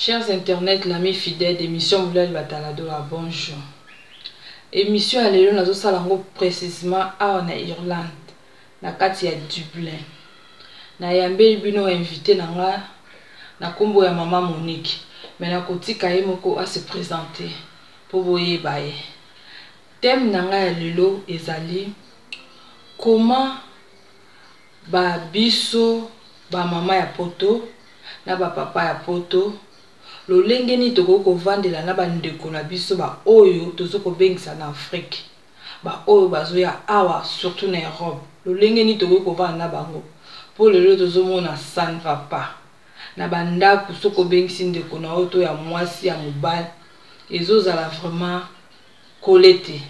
Chers internautes, l'ami fidèle d'émission Moulel Bataladola, bonjour. Émission ya lelo nazosala yango précisément awa na Irlande, na kati ya Dublin. Nayambeli bino invité na nga na nkombo ya mama Monique, mais nakotika ye moko a se présenter mpo boyeba ye. Thème na nga ya lelo ezali comment ba biso ba mama ya poto na ba papa ya poto lolenge nini tokoki kovandela na bandeko na biso baoyo tozo kobengisa na Afrique, baoyo bazoya awa surtout na Europe, lolenge nini tokoki kovanda na bango mpo lelo tozomona ça ne va pas na bandako. Soki obengisi ndeko na yo to ya mwasi ya mobali, ezozala vraiment kole te.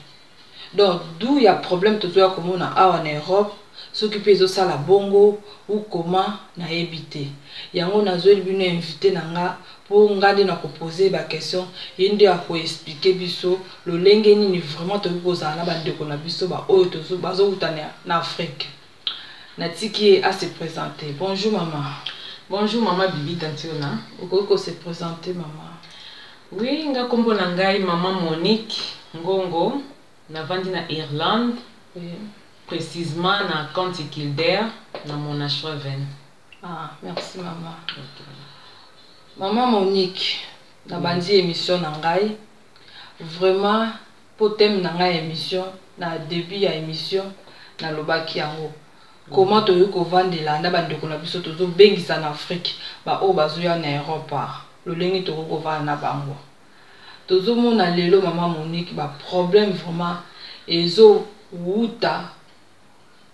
Donc d'où ya problème tozoya komona awa na Europe, soki mpe ezosala bongo ou comment, nayebi te. Yango nazweli bino invité na nga mpo nga nde nakopose baquestion, ye nde akoexpliquer biso lolenge nini vraiment tokoki kozala na bandeko na biso baoyo bazowuta na Afrique. Natiki ye ase présenter. Bonjour mama. Bonjour mama Bibi Tantiona. Okoki kose présenter, mama? Oui, nga nkombo na ngai mama Monique Ngongo, navandi na Irlande, précisément na County Kildare, na Monashraven. Ah, merci mama. Mama Monique, nabandi émission na ngai vraiment mpo thème na ngai ya émission, na début ya émission nalobaki yango, comment tokoki kovandela na bandeko na biso tozobengisa na Afrique, baoyo bazoya na Europe, lolenge tokoki kovanda na bango. Tozomona lelo, mama Monique, baproblème vraiment ezowuta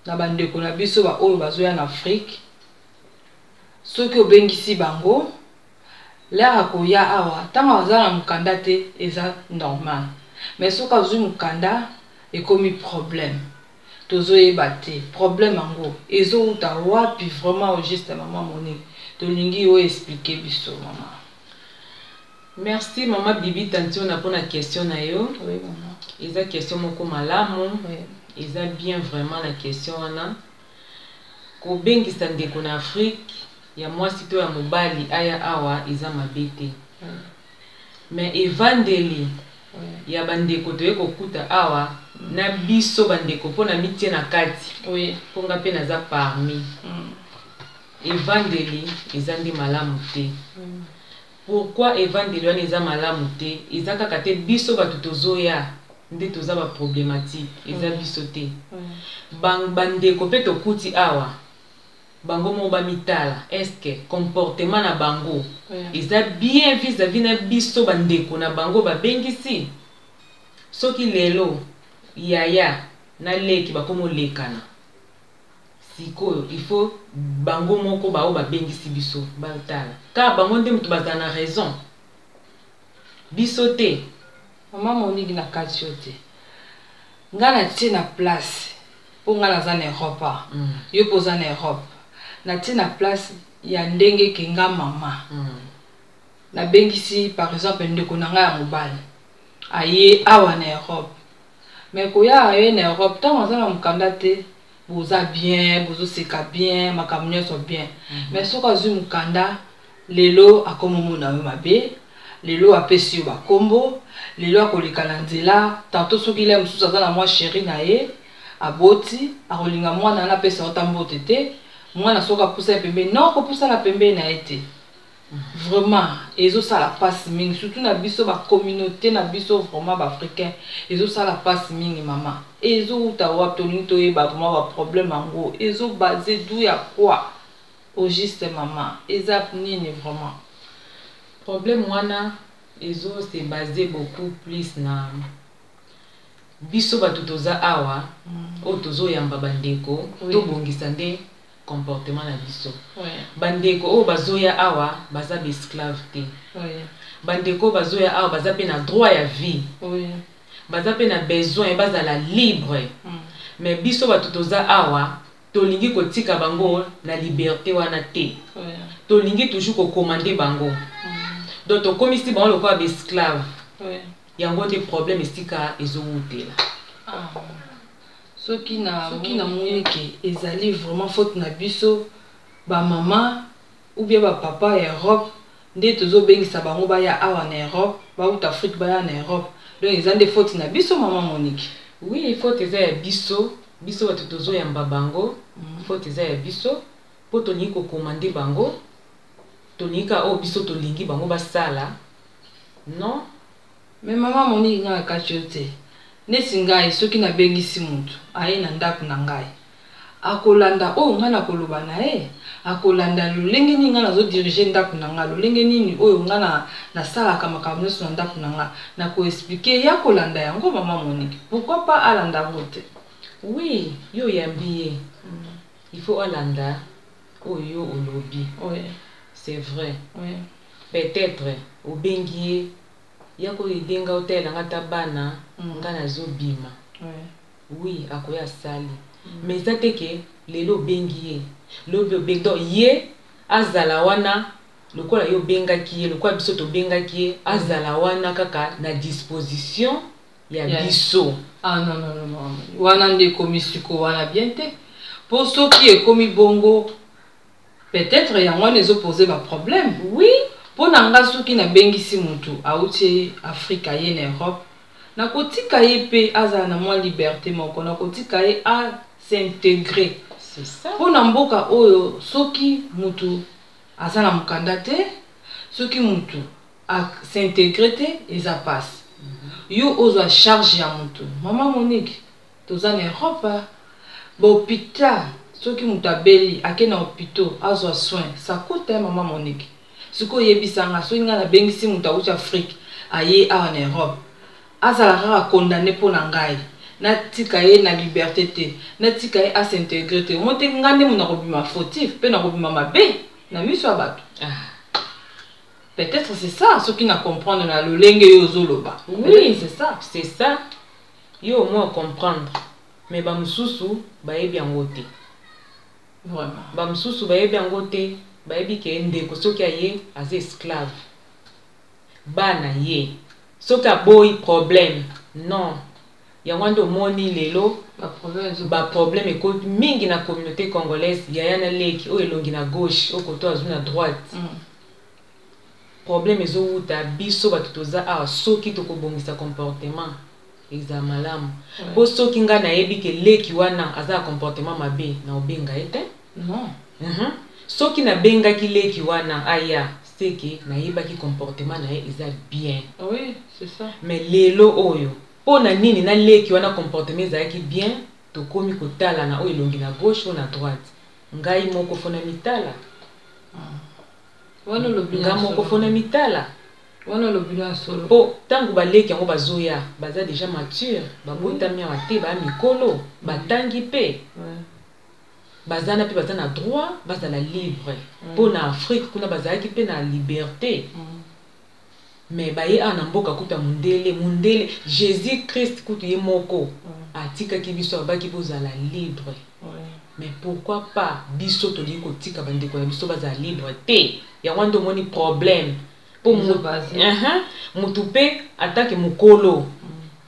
na bandeko na biso baoyo bazoya na Afrique. Soki obengisi bango, l'heure akoya awa, ntango aza na mokanda te, eza normal, mais soki azwi mokanda, ekomi problème. Tozoyeba te problème yango ezowuta wapi vraiment au juste. Mama Monique, tolingi oyo expliquer biso, mama. Merci mama Bibi Tantiona mpona question na yo. Oui, mama. Eza question moko malamu. Eza bien vraiment na question wana. Kobengisa ndeko na Afrique ya mwasi to ya mobali aya awa eza mabe te, mais evandeli ya bandeko toye kokuta awa na biso bandeko, mpo na mitie na kati, mpo nga mpe naza parmi, evandeli eza nde malamu te. Pourquoi evandeli wana eza malamu te? Eza kaka te biso bato tozoya nde toza baproblématique, eza biso te. Bandeko mpe tokuti awa, bango moko bamitala, est-ce comportement na bango eza bien vis-à-vis na biso bandeko na bango babengisi? Soki lelo yaya na leki bakomi olekana sikoyo, il faut bango moko bao babengisi biso batala kaka bango nde moto bazala na raison, biso te. Mama Monique, na kati yo te, nga natie na place mpo nga naza na Europe, yo mpo oza na Europe. Natie na place ya ndenge ke nga mama nabengisi par exemple ndeko na ngai ya mobali, aye awa na Europe. Mais koya aye na Europe, ntango aza na mokanda te, boza bien, bozoseka bien, makambo nyonso bien. Mais soki azwi mokanda, lelo akomomona yo mabe, lelo apesi yo bakombo, lelo akoleka na nzela tantôt, soki le mosusu aza na mwa chéri na ye, aboti, akolinga mwana wana apesa yo ta mbote te. Mwana soki apusa ye pembeni, non, akopusana pembeni na ye te. Vraiment ezosala mpasi mingi, surtout na biso bacommunauté na biso vraiment baafricain, ezosala mpasi mingi. Mama, ezowuta wapi? Tolingi toyeba vraiment baproblème yango ezobase du ya quoi au juste, mama? Eza nini vraiment? Problème wana ezose base beaucoup plus na biso bato toza awa, oyo tozoyamba bandeko. Tobongisa nde comportement na biso. Bandeko oyo bazoya awa baza baesclave te. Bandeko oyo bazoya awa baza mpe na droit ya vie, baza mpe na besoin bazala libre. Mais biso bato toza awa, tolingi kotika bango na liberté wana te. Tolingi toujours kocommander bango. Donc tokomisi bango lokola baesclave. Yango nde problème esika ezowutela. Ah. Soki namoni ke ezali vraiment faute na biso bamama ou bien bapapa ya Europe. Nde tozobengisa bango baya awa na Europe, bauta Afrique baya na Europe. Donc eza nde faute na biso, mama Monique? Oui, faute eza ya biso, biso bato tozoyamba bango. Faute eza ya biso mpo tolingi kocommander bango, tolingi kaka oyo biso tolingi bango basala. Non. Mais mama Monique, ngai na kati yo te. Neti ngai, soki nabengisi motu aye na ndako na ngai, akolanda oyo ngai nakoloba na ye, akolanda lolenge nini ngai nazodiriger ndako na ngai, lolenge nini oyo ngai nasalaka makambo nyonso na ndako na ngai, nakoexpliquer ye, akolanda yango. Mama Monique, pourquoi pas alanda yango te? Oui, yo oyambi ye, il faut alanda oyo yo olobi. C'est vrai. Peut-être obengi ye, ya koaider nga, otalelanga ata bana, nga nazobima. Oui, akoya, asali. Mais eza te ke lelo obengi ye, lobi obengi. Donc ye azala wana lokola yo obengaki ye, lokola biso tobengaki ye, azala wana kaka na disposition ya biso. Ah non, non, non, non, wana nde ekomi siko wana bien te, mpo soki ekomi bongo, peut-être yango wana ezopose baproblème. Mpo na nga, soki nabengisi motu auti Afrique, aye na Europe, nakotika ye mpe azala na mwa liberté moko, nakotika ye as'intégrer. C'est ça. Mpo na mboka oyo, soki motu aza na mokanda te, soki motu as'intégrer te, eza mpasi yo ozwa charge ya motu. Mama Monique, toza na Europe, bahôpital, soki moto abeli, ake na hôpital, azwa soin, ça coûte, mama Monique. Sikoyo oyebisanga, soki ngai nabengisi moto awuti Afrique, aye awa na Europe, azala kaka condamné mpo na ngai, natika ye na liberté te, natika ye as'intégrer te, omo te ngai nde mo nakobima fautif mpe nakobima mabe na miso ya bato. Peut-être c'est ça, soki na comprendre na lolenge yo ozoloba. Oui, c'est ça. C'est ça, yo au moins comprendre, mais bamosusu bayebi yango te. Bamosusu bayebi yango te, bayebi ke ndeko soki aye, aza esclave, bana ye, soki aboyi, problème. Non, yango nde omoni lelo baproblème ekoti mingi na communauté congolaise, yaya na leki, oyo elongi na gauche, oyo koto azwi na droite. Problème ezowuta biso bato toza awa. Soki tokobongisa comportement, ezala malamu, mpo soki ngai nayebi ke leki wana aza na comportement mabe, na obenga ye te. Non. Soki nabengaki leki wana aya, seke nayebaki comportement na ye eza bien. Oui, c'est ça. Mais lelo oyo, mpo na nini na leki wana comportement ezalaki bien, tokomi kotala na oyo elongi na gauche, oyo na droite? Ngai moko fo na mitala. Wana olobi. Ngai moko fo na mitala. Wana olobi na solo. Mpo ntango baleki yango bazoya, baza déjà mature, babotami awa te, baya mikolo, batangi mpe, baza na mpe baza na droit bazala libre, mpo na Afrique kuna bazalaki mpe na liberté. Mais baye awa na mboka kutu ya mondele, mondele Jésus Christ kutu ye moko atikaki biso, abaki bozala libre. Mais pourquoi pas biso tolingi kotika bandeko na biso bazala libre te? Yango nde omoni problème, mpo motu mpe atake mokolo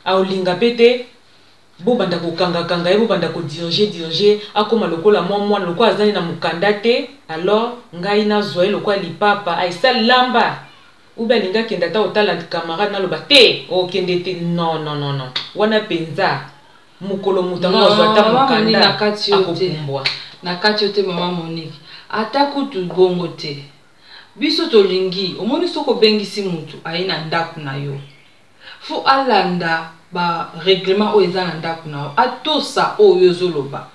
aolinga mpe te bobanda kokangakanga ye, bobanda kodiriger diriger, akóma lokola mwa mwana, lokola azali na mokanda te. Alors ngai nazwa ye lokola lipapa, aesali lamba ube, alingi akende ata kotala camarade, naloba te, okende te. Non, non, non, non, wana mpenza mokolo moto yango azwa ata mokanda, akopumbwa. Na kati yo te, mama Monique. Ata kutu bongo te, biso tolingi, omoni, soki obengisi motu aye na ndako na yo, fo alanda barèglement oyo eza na ndako na yo, atosa oyo ozoloba.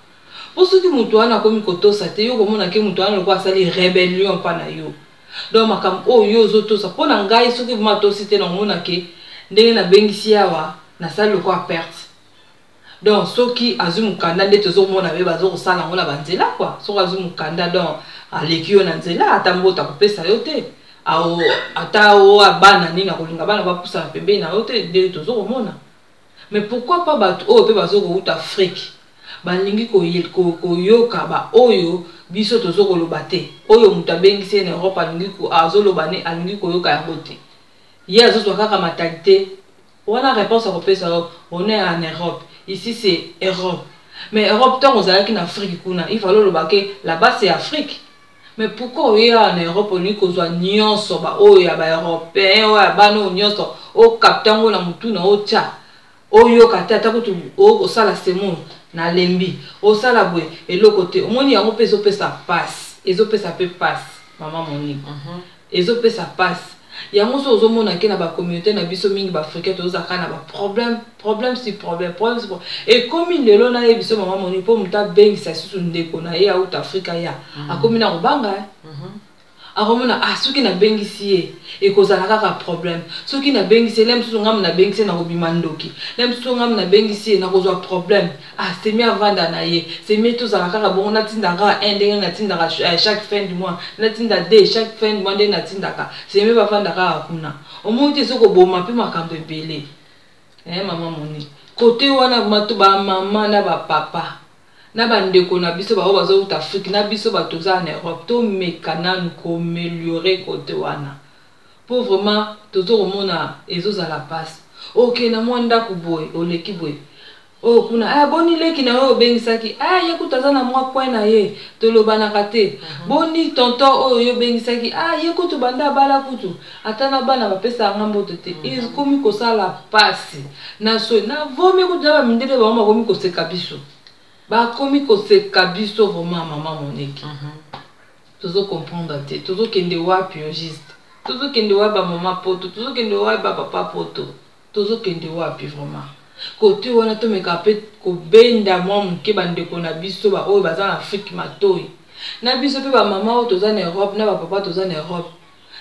Mpo soki motu wana akomi kotosa te, yo komona ke motu wana lokola asali rébellion mpa na yo. Donc makambo oyo yo ozotosa, mpo na ngai, soki vraiment atosi te, nakomona ke ndenge nabengisi awa, nasali lokola perte. Donc soki azwi mokanda, nde tozomona be bazokosala yango na banzela kua. Soki azwi mokanda, donc aleki yo na nzela, ata mbota akopesa yo te, ata o bana nini, akolinga bana bapusana pembeni na yo te, ndenge tozokomona. Mais pourquoi pas bato oyo mpe bazokouta Afrique balingi koyoka baoyo biso tozokoloba te? Oyo moto abengisi ye na Europe, alingi azoloba ne, alingi koyoka yango te, ye azozwa kaka mentalité wana. Réponse akopesa yo: on est en Europe, ici c'est Europe. Mais Europe, ntango ozalaki na Afrique kuna, il fallait oloba ke là-bas c'est Afrique. Mais pourquoi oye awa na Europe, olingi kozwa nyonso, baoyo ya baeuropéen, oyo ya bana oyo nyonso, okapta yango na motu na otya, oyoka te, ata kutu okosala semoule, nalembi, osala boye, eloko te. Omoni yango mpe ezopesa pasi, ezopesa mpe pasi, mama Monique. Ezopesa pasi yango. So ozomona ke na bacommunauté na biso mingi, baafricain, tozalaka na baproblème, problème sur problème, problème sur problème. Ekomi lelo, nayebi biso, mama Monique, mpo moto abengisa lisusu ndeko na ye auta Afrika ya, akomi na kobanga. Akomona: ah, soki nabengisi ye, ekozala kaka problème. Soki nabengisi ye, le mosusu ngambo nabengisi ye, nakobima ndoki. Le mosusu ngambo nabengisi ye, nakozwa problème. Ah, semi avanda na ye, semi tozala kaka bongo, natindaka kaka un ndenge natindaka chaque fin du mois, natinda deux chaque fin du mois ndenge natindaka, semi bavanda kaka kuna. Omoni te, ezokoboma mpe makambo ebele. Mama Moni, kote wana mato, bamama na bapapa na bandeko na biso baoyo bazouta Afrique, na biso bato toza na Europe, tomeka nanu koaméliorer kote wana, mpo vraiment tozo komona ezozala mpasi. Okende na mwa ndako boye, oleki boye, oyo kuna: ah, boni leki na yo obengisaki? Ah, ye kutu aza na mwa coin na ye, tolobanaka te. Boni tonton oyo yo obengisaki? Ah, ye kutu banda abala kutu, ata na bana bapesaka nga mboto te. Ekomi kosala mpasi na so na vomi kutu na bamindele, bango bakomi koseka biso, bakomi koseka biso vraiment. Mama Monique, tozocomprendre te tozokende wapi. Yo juste, tozokende wapi? Bamama poto, tozokende wapi? Bapapa poto, tozokende wapi vraiment? Kote wana tomeka mpe kobenda mwa moke bandeko na biso baoyo baza na Afrique matoi na biso, mpe bamama oyo toza na Europe na bapapa toza na Europe,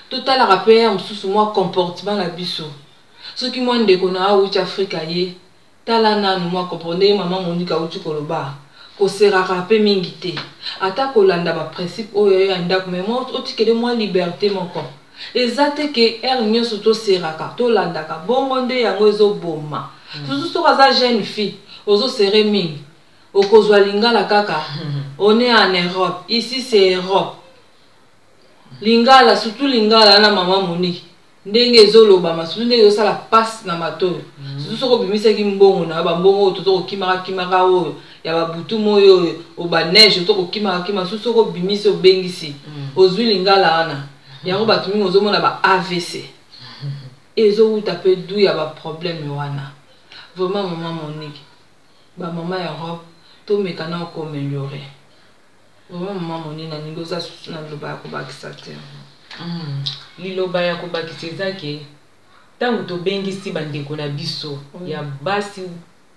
totalaka mpe ya mosusu mwa comportement na biso. Soki mwa ndeko na awuti Afrika ye, tala nanu mwa comprendre ndenge mama Monika awuti koloba, koseraka mpe mingi te, ata kolanda baprincipe oyo ya ndako, mais mwa otikele mwa liberté moko. Eza te ke heure nyonso toseraka, tolandaka bongo nde yango ezoboma. Surtout soki aza jeune fille, ozosere mingi, okozwa lingala kaka. On est en Europe ici, c'est Europe. Lingala, surtout lingala na mama Monique, ndenge ezolobama, surtout ndenge ezosala mpasi na matoyo, surtout soki obimisaki mbongo na yo, bambongo oyo toza kokimaka kimaka, oyo ya babutu moi, oyo baneige, oza kokimaka kima. Surtout soki obimisi, obengisi, ozwi lingala wana, yango bato mingi ozomona ba AVC ezowuta mpe du ya baproblème wana. Vraiment, mama Monique, bamama ya Europe, tomeka na okoaméliorer vraiment. Mama Monique, nalingi oza susu na liloba ya kobakisa te? Liloba ya kobakisa eza ke ntango tobengisi bandeko na biso ya basi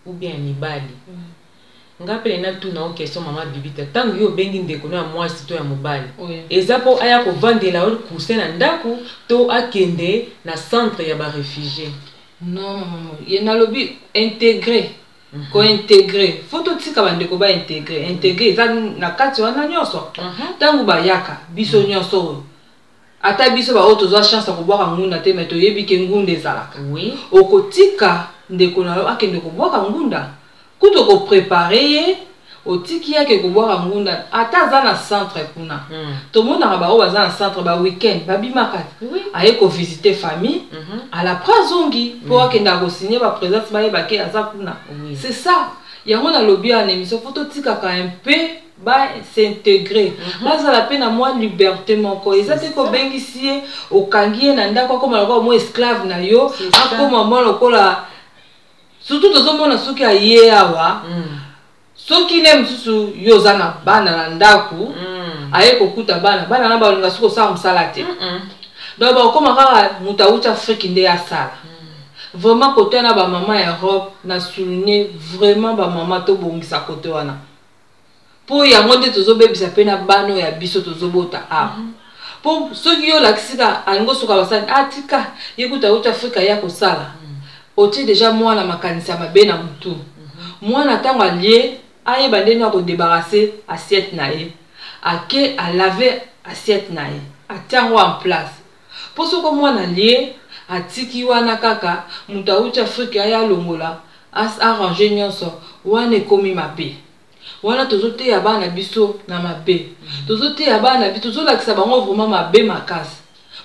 ou bien ya mibali, nga mpe natuna yo question, mama Bibita: ntango yo obengi ndeko no ya mwasi to ya mobali, eza mpo aya kovandela yo coussin na ndako to akende na centre ya baréfugié? Non, mama, ye nalobi intégré, kointégrer. Faut totika bandeko baintégrer. Intégrer eza na kati wana nyonso. Ntango bayaka, biso nyonso oyo, ata biso baoyo tozwa chance ya kobwaka ngunda te, mais toyebi ke ngunda ezalaka. Okotika ndeko na yo akende kobwaka ngunda, kutu okoprépare ye, otiki ye ake kobwaka ngunda, ata aza na centre kuna. Tomonaka baoyo baza na centre, baweekend babimaka te. Aye kovisite famille, alapres azongi mpo akendaka kosigne baprésence, bayeba ke aza kuna. C'est ça, yango nalobi ya na émission, faut totikaka un peu bas'intégrer, bazala mpe na mwa liberté moko. Eza te kobengisi ye, okangi ye na ndako, akóma lokola mwa esclave na yo. C'est ça. Akóma mwa lokola, surtout tozomona soki aye awa, soki le mosusu yo oza na bana na ndako, aye kokuta bana, bana na balinga soki osala mosala te. Donc bakokóma kaka moto awuti Afrique nde asala. Vraiment, kote wana, bamama ya Europe, na souligne vraiment, bamama, tobongisa kote wana, mpo yango nde tozobebisa mpe na bana oyo ya biso tozobota awa. Mpo soki yo olakisi ka alingi osoka basani, atika ye kuta awuti Afrika ya kosala, otie déjà mwana makanisi ya mabe na motu. Mwana ntango alie, ayeba ndenge akodébarrasser assiette na ye, ake alave assiette na ye, atia yango en place. Mpo soko mwana alie, atiki wana kaka, moto awuti Afrika aya alongola, arrange nyonso wana, ekomi mabe. Wana tozoteya bana biso na mabe, tozoteya bana biso, tozolakisa bango vraiment mabe makasi.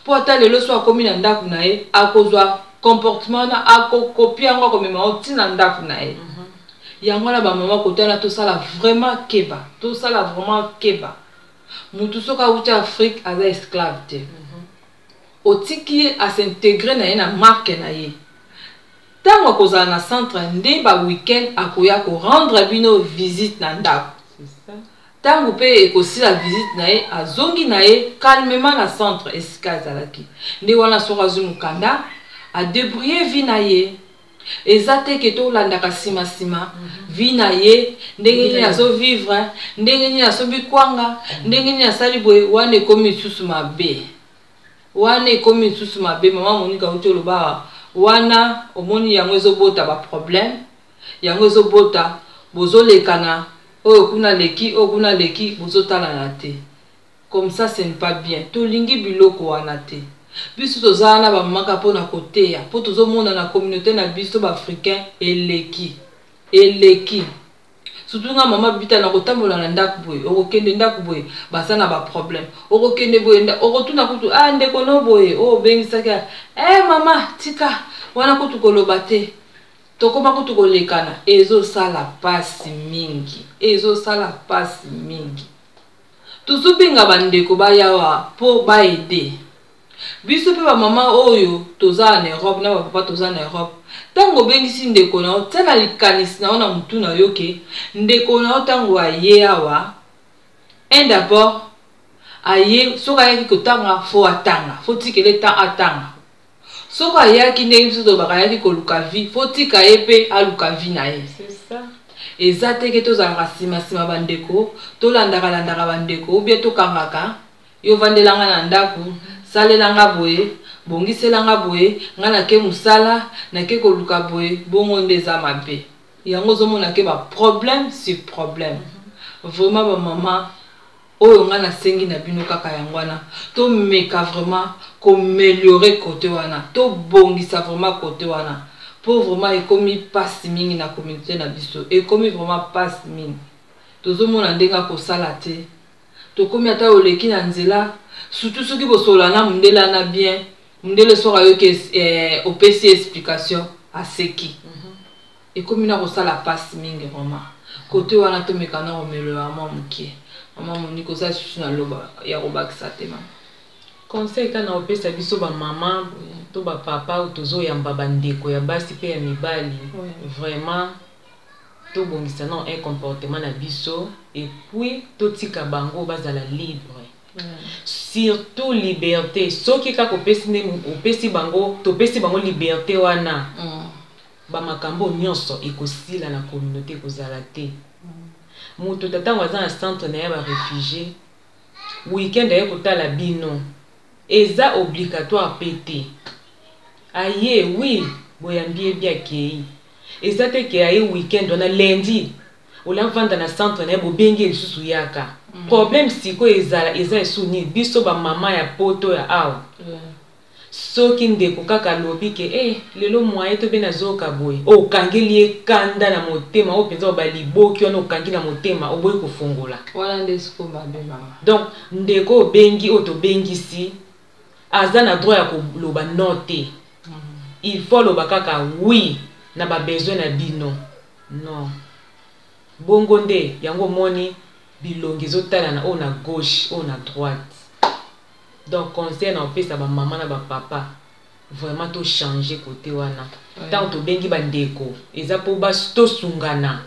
Mpo ata lelo so akomi na ndako na ye, akozwa comportement wana, akokopia yango, akomema yango ntina ndako na ye. Yango wana, bamama, kotala, tosala vraiment keba, tosala vraiment keba. Mutu soki awuti Afrique aza esclave te. Otiki ye a s'integrer na ye na marque na ye. Tango akozala na centre nde ba week-end akoya ko rendre bino visite na ndaku. Tango pe ekosila visite na ye azongi na ye calmement na centre esika azalaki. Nde wana soki azwi mokanda a debrouiller vie na ye. Eza te ke tolandaka sima sima vie na ye ndenge nini azo vivre, ndenge nini asombi kwanga, ndenge nini asali boye, wana ekomi lisusu mabe. Wana ekomi lisusu mabe. Mama Monique auti oloba awa, wana omoni yango ezobota ba problème, yango ezobota bozolekana, oyo kuna aleki, oyo kuna aleki, bozotalana te. Comme ça ce n'est pas bien. Tolingi biloko wana te. Biso toza wana ba mama kaka pona koteya, po tozomona na communaute na biso ba africain eleki. Eleki. Surtout nga mama Bita na kotambola na ndako boye, okokende ndako boye, baza na ba problème. Okokende boye, okotuna kutu, ah ndeko no boye, oyo obengisaki, eh mama tika, wana kutu koloba te. Tokoma kutu kolekana, ezosala pasi mingi. Ezosala pasi mingi. Tozo benga ba ndeko baya awa po ba aider biso pe ba mama oyo toza en Europe na ba papa toza na Europe. Tango obengisi ndeko na yo, tia na likanisi na yo na mutu na yo ke ndeko na yo tango aye awa, un d'abord aye soki ayaki kotanga faut atanga, faut tikele temps atanga. Soki ayaki ndenge biso tolobaka ayaki koluka vie, faut tika ye pe aluka vie na ye. C'est ça. Eza te ke tozalaka sima sima ba ndeko, tolandaka landaka ba ndeko ou bien tokangaka yo vandela nga na ndaku, salela nga boye, bongisela nga boye, nga nake musala, nake koluka boye, bongo nde eza mabe. Yango ozomona ke ba problème sur problème. Vraiment ba mama oyo nga nasengi na bino kaka yango wana, tomeka vraiment komeliorer cote wana, tobongisa vraiment cote wana, po vraiment ekomi pasi mingi na communauté na biso, ekomi vraiment pasi mingi. Tozomona ndenge akosala te, tokomi ata oleki na nzela, surtout soki bosolola na mundele wana bien, mundele soki ayoki opesi explication aseki. Ekomi na kosala pasi mingi vraiment. Kote wana tomeka na komelola mwa moke. Mama Monique, oza lisusu na loba ya kobakisa te mama? Conseil kaka na kopesa biso ba mama to ba papa oyo tozoyamba ba ndeko ya basi pe ya mibali, vraiment tobongisa nano un comportement na biso et puis totika bango bazala libre. Surtout liberté, soki kaka opesi nde opesi bango, topesi bango liberté wana, ba makambo nyonso ekosila na communauté, ekozala te. Moto ntango aza na centre na ye ba réfugié, week-end aye kotala bino, eza obligatoire pe te. Aye, oui, boyambi ye bi akei. Eza te ke aye week-end wana lundi olavanda na centre na ye, bobengi ye lisusu yaka. Problème sikoyo ezala eza esu nini biso ba mama ya poto ya awa. Soki ndeko kaka alobi ke lelo moyen to be nazoyoka boye, okangeli ye kanda na motema, oyo mpenza oba liboki wana okangi na motema, oboyi kofongola. Wana nde sikoyo mabe mama. Donc ndeko obengi oyo tobengisi aza na droit ya koloba non te. Il faut aloba kaka oui na ba besoin na bino. Non. Bongo nde yango omoni bilongi ezotalana oyo na gauche oyo na droite. Donc conseil na opesa ba mama na ba papa, vraiment to changer côté wana. Tant tobengi ba ndeko eza po ba tosungana.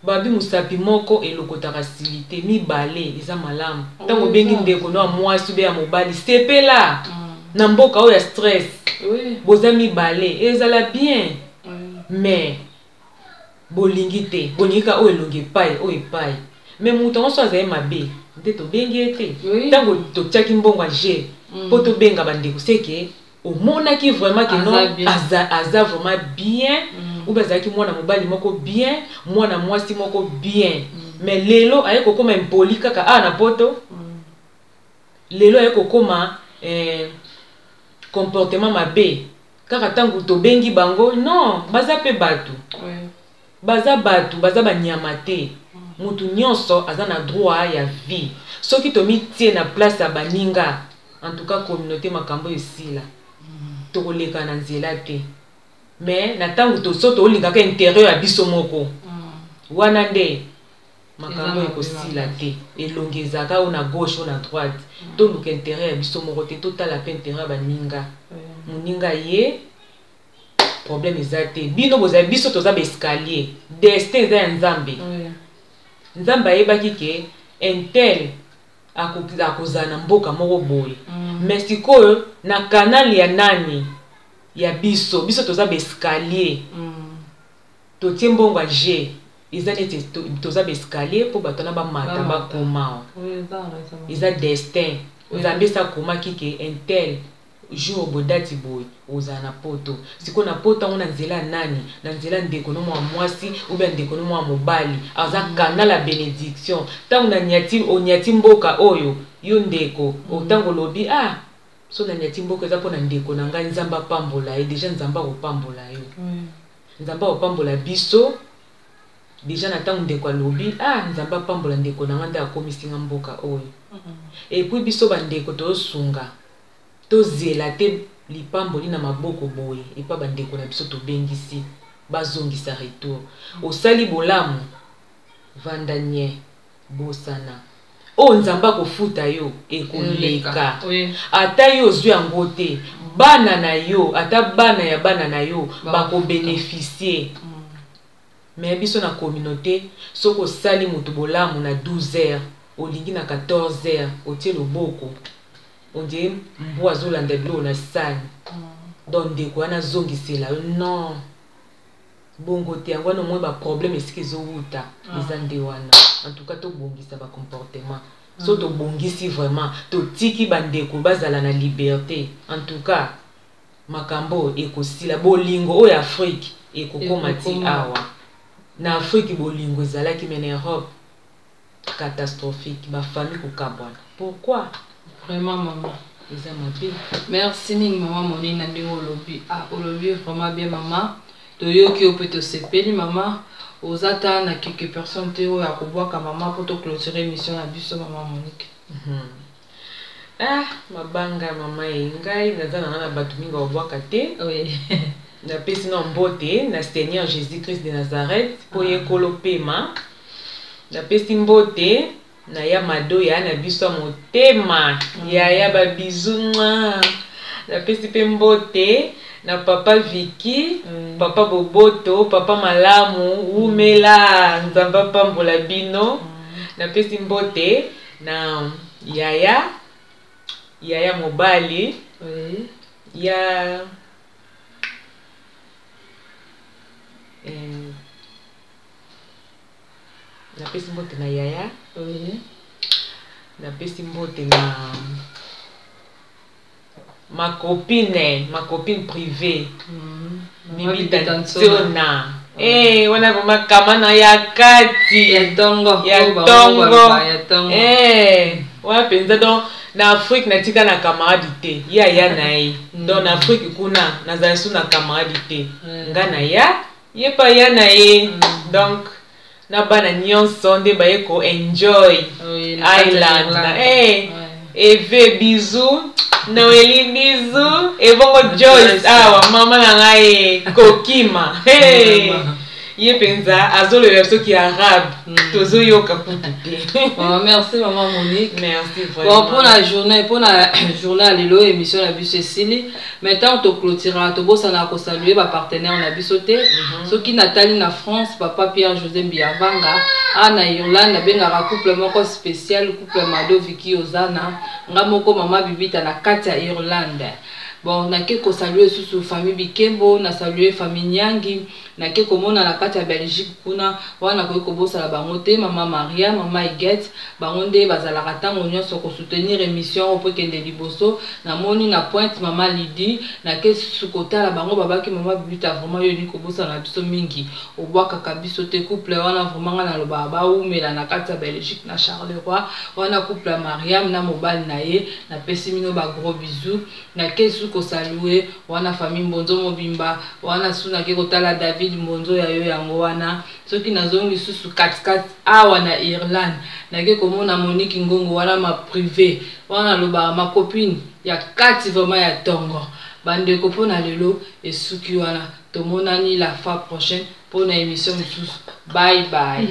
Babi musapi moko elokotaka silite, mibale eza malamu. Tango obengi ndeko no ya mwasi be ya mobali, sepela na mboka oyo ya stress. Boza mibale ezala bien. Mais bolingi te, bolingi ka oyo elongi epai, oyo epai. Mais moto yango so azali mabe, nde tobengi ye te. Tango totiaki mbongo ya G, po tobenga ba ndeko, c'est que omonaki vraiment que non, aza vraiment bien, ou bien azalaki mwana mobali moko bien, mwana mwasi moko bien. Mais lelo aye kokoma impoli kaka awa na poto. Lelo aye kokoma comportement mabe kaka tango tobengi bango. Non, baza pe bato. Baza bato, baza ba nyama te. Mutu nyonso aza na droit ya vie. Soki tomitie na place ya baninga, en tout cas communauté makambo esila. Tokoleka na nzela te. Mais na tango to so tolingaka intérieur ya biso moko. Wana nde Makambo ekosila te. Elongi ezalaka oyo na gauche, oyo na droite. Toluka intérêt ya biso moko te, totala mpe intérêt ya baninga. Moninga ye problème eza te. Bino bozali, biso toza baescalier. Destin eza ya Nzambe. Nzambe ayebaki ke un tel akozala na mboka moko boye. Mais sikoyo na canal ya nani? Ya biso. Biso toza baescalier. Totie mbongo ya g eza neti toza baescalier mpo bato wana bamata bakoma. Eza destin. Nzambe esi akomaki ke un tel jour boye, date boye, ozala na Poto. Sikoyo na Poto yango na nzela ya nani? Na nzela ya ndeko no mwa mwasi ou bien ndeko no mwa mobali. Aza canal ya bénédiction. Ntango na niati, oniati mboka oyo, yo ndeko, ntango olobi: "Ah, so na niati mboka eza mpo na ndeko na ngai, Nzambe apambola ye." Déjà Nzambe akopambola yo. Nzambe akopambola biso déjà na ntango ndeko alobi: "Ah, Nzambe apambola ndeko na ngai nde akomisi nga mboka oyo." Et puis biso bandeko tozosunga, tozela te lipamboli na maboko boye epa bandeko na biso. Tobengisi bazongisa retour. Osali bolamu, vanda nye, bosana. Oyo Nzambe akofuta yo ekoleka. Ata yo ozwi yango te, bana na yo, ata bana ya bana na yo bakobénéficier. Mais biso na communauté, soki osali moto bolamu na 12 heures, olingi na 14 heures otie loboko, ondie mbwa azolanda biloko na sani. Donc ndeko wana azongisela yo, non, bongo te. Yango wana omoi baproblème esika ezowuta eza nde wana. En tout cas tobongisa bacomportement. So tobongisi vraiment, totiki bandeko bazala na liberté, en tout cas makambo ekosila. Bolingo oyo Afrique ekokóma ti awa na Afrique bolingo ezalaki, mais na Europe catastrophique, bafamille kokabwana. Pourquoi? Vraiment, mama. Eza mabe. Merci mingi, mama Moni, na ndenge olobi. Ah, olobi vraiment bien, mama. Toyoki yo mpe tosepeli. Mama, oza ta na quelque personne te oyo akobwaka, mama, mpo toclôture émission na biso, mama Monique? Ah, mabanga, mama ye, ngai naza na nga na bato mingi babwaka te. Napesi na mbote na Seigneur Jésus Christ de Nazareth mpo ye kolo pema. Napesi mbote na ya Mado, ya na biso ya motema, yaya, babisous mwa. Napesi mpe mbote na papa Viki, papa Boboto, papa malamu, wumela, Nzambe apambola bino. Napesi mbote na yaya, yaya mobali ya napesi mbote na yaya. Napesi mbote na ma copine, ma copine privée, Bibi Tantiona. Eh, wana vraiment kama na ya kati. Ya ntongo. Ya oyo bango ntongo. Baloba, ya ntongo. Eh, wana mpenza, donc na Afrique natika na camarade te, ye aya na ye. Donc na Afrique kuna nazala su na camarade te. Nga na ya ye mpe aya na ye. Donc na bana nyonso nde baye ko enjoy Oui, na kati ya Island na Irlande. eh, Eve bisou, Noeli bisou, ebongo Joyce. Joyce. Awa mama na ngai kokima, hey. Vraiment. Ye mpenza azoloba soki arabe, tozoyoka kutu te. Bon, merci, mama Monique. Merci. Bon, Vraiment. Mpona journée ya lelo, émission na biso esili, mais ntango toclôturaka, tobosanaka kosaluer bapartenaire na biso te. Soki natali na France, papa Pierre José Mbiavanga. A na Irlande nabengaka couple moko spécial, couple Mado Viki Ozana, nga moko mama Bibita na kati ya Irlande. Bon, nake kosaluer lisusu famille Bikembo, nasaluer famille Nyangi. Nake komona na kati ya Belgique kuna, wana nakoki kobosala bango te, mama Maria, mama Iget. Bango nde bazalaka ntango nyonso kosoutenir émission oyo po ekende liboso. Namoni na Pointe mama Lidi. Nake susu kotala bango, babaki: "Mama Bibita, vraiment yo olingi kobosana na biso mingi, obwakaka biso te." Couple wana vraiment, nga nalobaka bawumela na kati ya Belgique na Charleroi wana, couple ya Mariam na mobali na ye. Napesi bino bagros bisous. Nake su kosaluer wana famille Mbonzo mobimba wana. Su nake kotala David Mbonzo ya yo, yango wana. Soki nazongi lisusu katikati awa na Irlande, nake komona Monique Ngongo wana, ma privé wana, nalobaka ma copine ya kati, vraiment ya ntongo. Bandeko, mpona lelo esuki wana. Tomonani la fois prochaine mpona émission mosusu. Bye bye.